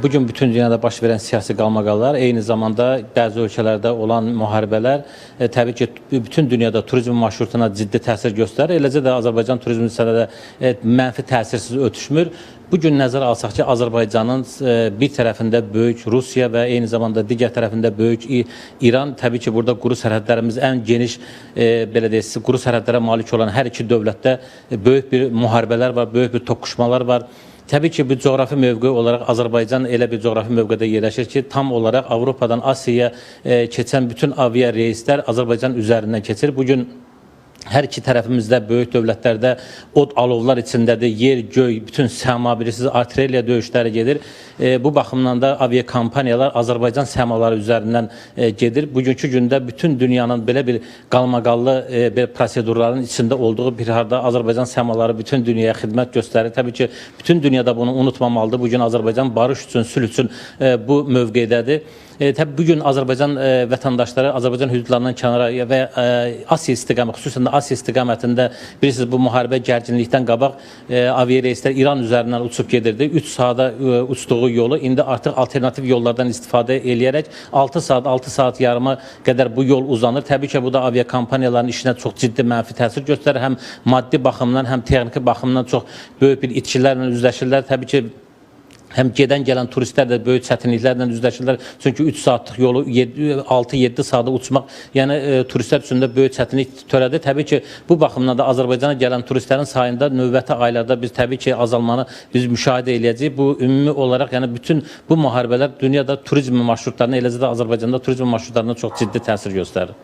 Bugün bütün dünyada baş verən siyasi qalmaqallar, eyni zamanda bəzi ölkələrdə olan müharibələr təbii ki, bütün dünyada turizm marşrutuna ciddi təsir göstərir. Eləcə də Azərbaycan turizm sahədə mənfi təsirsiz ötüşmür. Bu gün nəzərə alsaq ki, Azərbaycanın bir tərəfində böyük Rusiya və eyni zamanda digər tərəfində böyük İran, təbii ki, burada quru sərhədlərimiz ən geniş, belə deyək, quru sərhədlərə malik olan hər iki dövlətdə böyük bir müharibələr var, böyük bir toqquşmalar var. Təbii ki, bu coğrafi mövqe olaraq Azərbaycan elə bir coğrafi mövqedə yerləşir ki, tam olaraq Avropadan Asiyaya keçən bütün avia reyslər Azərbaycan üzərindən keçir. Bu gün hər iki tərəfimizdə böyük dövlətlərdə od alovlar içindədir. Yer, göy, bütün səma bilirsiniz, artilleriya döyüşləri gedir. Bu baxımdan da aviakompaniyalar Azərbaycan səmaları üzərindən gedir. Bugünkü gündə bütün dünyanın belə bir qalmaqallı bir prosedurların içində olduğu bir halda Azərbaycan səmaları bütün dünyaya xidmət göstərir. Təbii ki, bütün dünyada bunu unutmamalıdır. Bu gün Azərbaycan barış üçün, sülh üçün bu mövqedədir. Təbii bu gün Azərbaycan vətəndaşları Azərbaycan hüdudlarından kənara və Asiya istiqaməti, xüsusən də Asiya istiqamətində bilirsiniz, bu müharibə gərginlikdən qabaq aviareyslər İran üzərindən uçub gedirdi. 3 saata uçduğu yolu indi artıq alternativ yollardan istifadə eləyərək 6 saat, 6 saat yarıma qədər bu yol uzanır. Təbii ki, bu da aviakompaniyaların işinə çox ciddi mənfi təsir göstərir. Həm maddi baxımdan, həm texniki baxımdan çox böyük bir itkilərlə üzləşirlər. Təbii ki, həm gedən gələn turistlər də böyük çətinliklərlə üzləşirlər. Çünki 3 saatlıq yolu 6-7 saata uçmaq, yəni turistlər üçün də böyük çətinlik törədir. Təbii ki, bu baxımdan da Azərbaycana gələn turistlərin sayında növbəti aylarda biz təbii ki, azalmanı biz müşahidə eləyəcəyik. Bu ümumi olaraq, yəni bütün bu müharibələr dünyada turizm marşrutlarına, eləcə də Azərbaycanda turizm marşrutlarına çox ciddi təsir göstərir.